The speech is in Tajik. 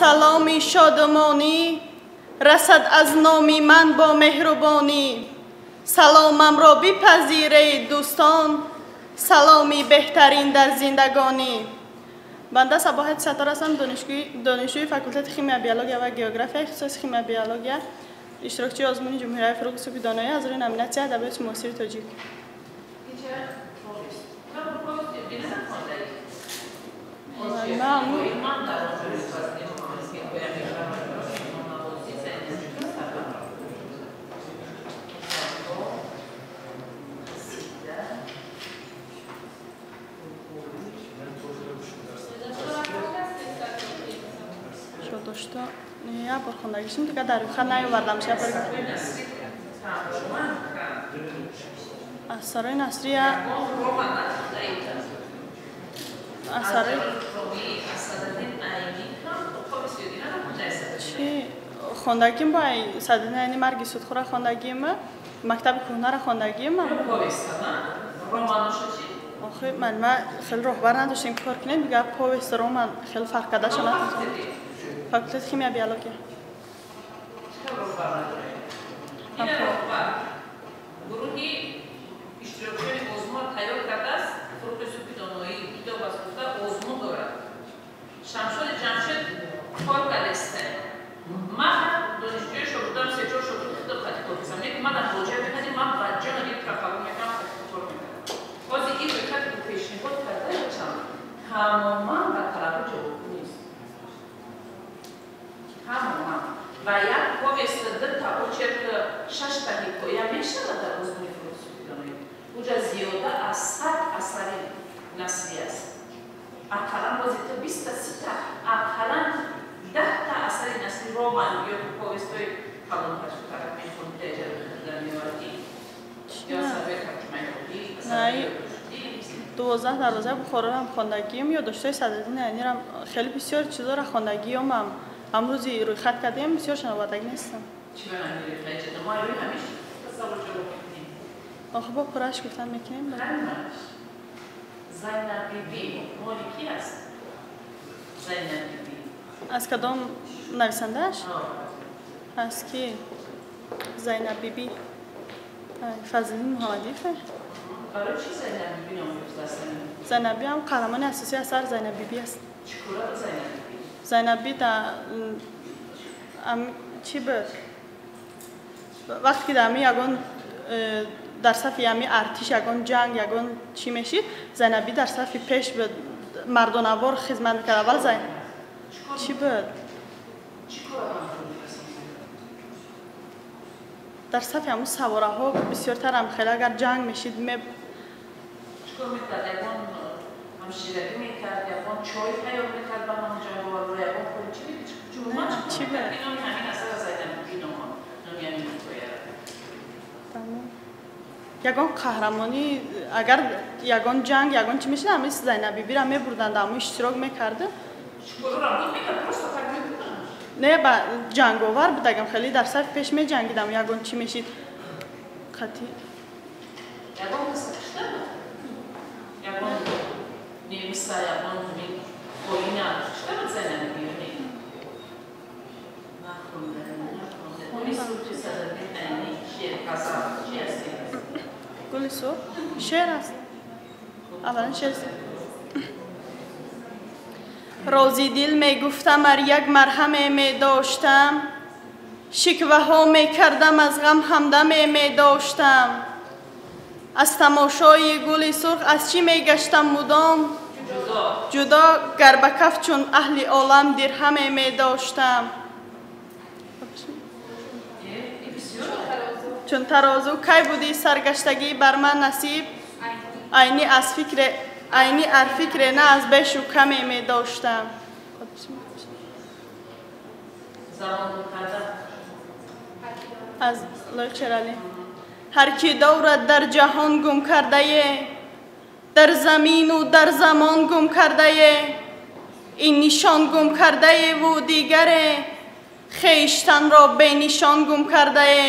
саломи шодмонӣ, расад аз номи ман бо меҳрубонӣ. Саломамро бипазиред дӯстон, саломи беҳтарин дар зиндагонӣ. Банда Сабоҳат Саттор ҳастам, донишҷӯи факултети химия, биология ва география, ихтисоси химия биология, иштирокчии озмуни ҷумҳуриявии фурӯғи субҳи доноӣ аз рӯи номинатсия адабиёти муосири тоҷик. Дошто як бор хондагишим, дигар дар рӯйхат наёвардам. Асарҳои насрӣ асарҳои чи хондагим бо Садриддин Айнӣ марги судхӯра хондагим, мактаби кӯҳнаро хондагим. Охи ман хеле роҳбар надоштем ки кор кунем, дигар повест роман хеле фарқ кардаша натавонистем. Факултети химия биология. Гурӯҳи иштирокчиёни озмун тайёр кардааст, фурӯғи субҳи доноӣ китоб аст гуфта озмун дорад. Шамшоди Ҷамшед кор кардааст. Ман донишҷӯи шогирдам се-чор шогирди худро хати кор кардам. Лекин ман муроҷиат мекардем, ман ба ҷона гирифта қабул мекардам, хати кор мекардам. Ҳозир ин рӯйхате ки пешниҳод кардаам, тамоман ба талабот ҷавобгӯ нест. Тамоман. Ва як повест, дута очерк, шашта ҳикоя мешавад дар озмуни фурӯғи субҳи доноӣ. Уҷа зиёда аз 100 асари насрӣ аст. Ақаллан бози ту 20-та, 30-та, ақаллан 10-та асари насрӣ роман ё повестҳои калонтарак мехонӣ, дар иҷа дар меовардӣ. Ё асарҳои тарҷумаи худӣ, асарҳои 12 дарвозаи Бухорорам хондагием, ё доштаи Садриддини Айнирам хеле бисёр чизоро хондагиёмам. Амрӯзи рӯйхат кардем, бисёр шановардагӣ нестам. Охи бо пурраш гуфтан мекунем. Зайнаб Биби моли ки аст? Зайнаб Биби аз кадом нависандааш? Аз ки? Зайнаб Биби Фазлиддин Муҳаммадиев. Барои чи Зайнаб Биби ном гирифтааст? Зайнаб Биби ҳам қаҳрамони асосии асар Зайнаб Биби аст. Чӣ кора буд Зайнаб Биби? Зайнаб Биби чӣ буд? Вақте ки дар ҳамин ягон дар сафи ҳамин артиш ягон ҷанг ягон чӣ мешид, Зайнаб Биби дар сафи пеш буд, мардонавор хизмат мекард. Аввал чӣ буд? Дар сафи ҳамун савораҳо бисёртар ҳам хеле агар ҷанг мешид чикор мекард? Ягон ҳамширагӣ мекард, ягон чой тайёр мекард ба ҳамон ҷанговарҳо, ягон кори чӣ чӣ буд? Номи ҳамин асар Зайнаб Биби номи ҳамин ҳикояро. Ягон қаҳрамонӣ агар ягон ҷанг ягон чӣ мешид, ҳамин Зайнаб Бибиро мебурданд, ҳамун иштирок мекард. Не, ба ҷанговар будагам, хеле дар сафи пеш меҷангидам, ягон чӣ мешид. Қатъи ягон каса кушта буд? Ягон немиса, ягон ҳамин оина кушта буд Зайнаб Биби ё не? Нахонда, нахонда. Гули сурхи Садриддин Айнӣ шеър, ғазал чи аст? Гули сурх шеър аст. Аввалан шеър. Рози дил мегуфтам, ар як марҳаме медоштам, шикваҳо мекардам, аз ғам ҳамдаме медоштам. Аз тамошои гули сурх аз чӣ мегаштам мудом? Ҷудо гар ба каф чун аҳли олам дирҳаме медоштам. Чун тарозу кай будӣ саргаштагӣ бар ман насиб, айнӣ аз фикре айнӣ ар фикре на аз бешу каме медоштам. Аз Лоиқ Шералӣ. Ҳар ки дорад дар ҷаҳон гум кардае, дар замину дар замон гум кардае, ин нишон гум кардаеву дигаре, хештанро бенишон гум кардае.